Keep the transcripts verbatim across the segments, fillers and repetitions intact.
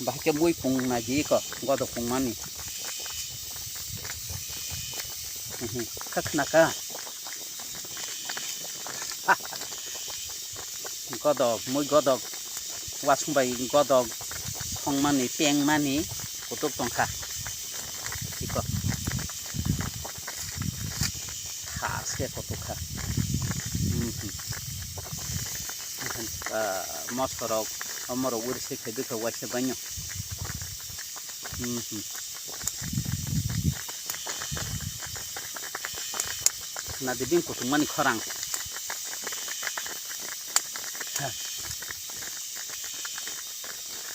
Bahai khe mui pung nai di ko, godok pung mani. Mhm, kha khna kha. Godok, mui godok, wasung bai godok, song mani, peng mani, kutuk tong kha. Iko. Thaske kutuk kha. Mhm. Ah, mosorok, omorok uri se khe bikha waisa baino. Mhm. Nadi bini kutung mani khorang.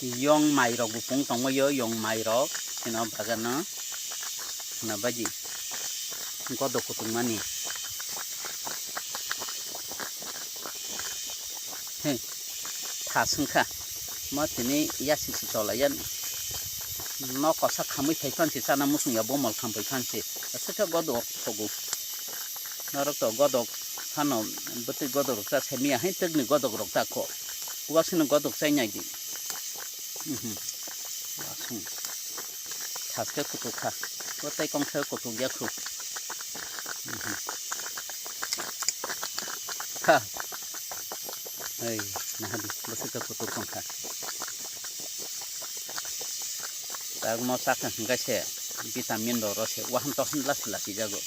Yong mai rok bo pung tongma yo, yong mai rok sino bagano. Na baji. Godo kutung mani. He, tha sungkha. Mo tini yasi si chola yan. No kosa khamui thai phan si chana musung ya bomol khampai phan si. Aswkhe godok thogo. Norok to godok phano bwtwi godok rok cha sai miya hai twkni godok rok ta kho. Wasino godok chai nai di. Mhm. Wasung. Thaske kutuk kha. Bo tei kongsa kutuk ya khu. Mhm. Kha. Ei, nahadi, bwswk khe kutuk tong kha. Tagmo chakha hwnkhe se vitamin rok rw se waham tohon lasi lasi jago.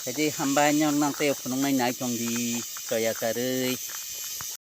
Jadi hambai nang nang tei phunuknai nai tong di, choya karwi.